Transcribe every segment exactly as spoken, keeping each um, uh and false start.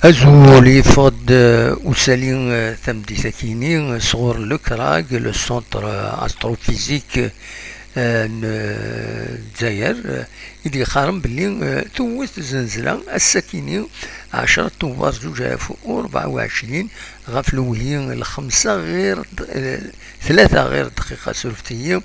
Azul, yeffeɣ-d, eh, usali, eh, tameddit-akini, eh, sɣur le CRAG, le Centre, eh, Astrophysique, eh, n, eh, Dzayer, eh, i d-yeqqaren belli, eh, tewwet zenzla ass-akini, ɛecra Tubeṛ zuǧ alaf u rebɛa u ɛecrin, ɣef lewhi lxemsa ɣir d-, eh, tlata ɣir dqiqa, surfet-iyi,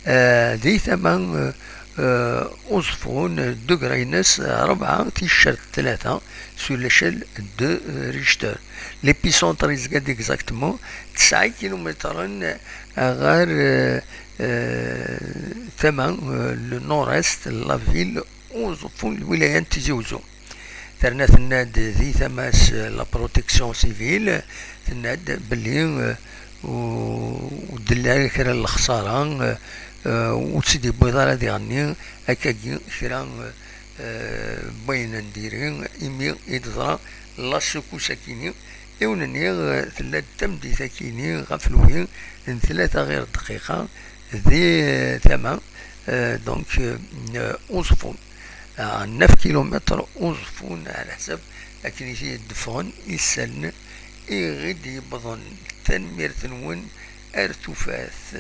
eh, di tama, eh, eh, Uẓeffun, degré-ines rebɛa ticcert tlata sur l'échelle de, eh, Richter. L'épicentre yezga-d exactement tesɛa kilumitren ɣer, eh, eh, tama, eh, le nord-est n la ville Uẓeffun, lwilaya n Tizi Uzzu. Terna tenna-d di tama-s, eh, la protection civile, tenna-d belli, eh, u-, ur d-telli ara kra n lexsara, eh, eh, ur tt-id-yewwiḍ ara diɣenni akkagi kra, eh, eh, n wayen n diri imi i d-teḍra la secousse-akini. I wen-nniɣ, eh, tella-d tameddit-akini ɣef lwi n tlata ɣir dqiqa di, eh, tama, eh, donc, eh, Uẓeffun. À neuf kilomètres Uẓeffun, ɛla ḥsab akken i t-id-ffɣen isallen i ɣ-id-yewwḍen. Tanemmirt-nwen, ar tufat.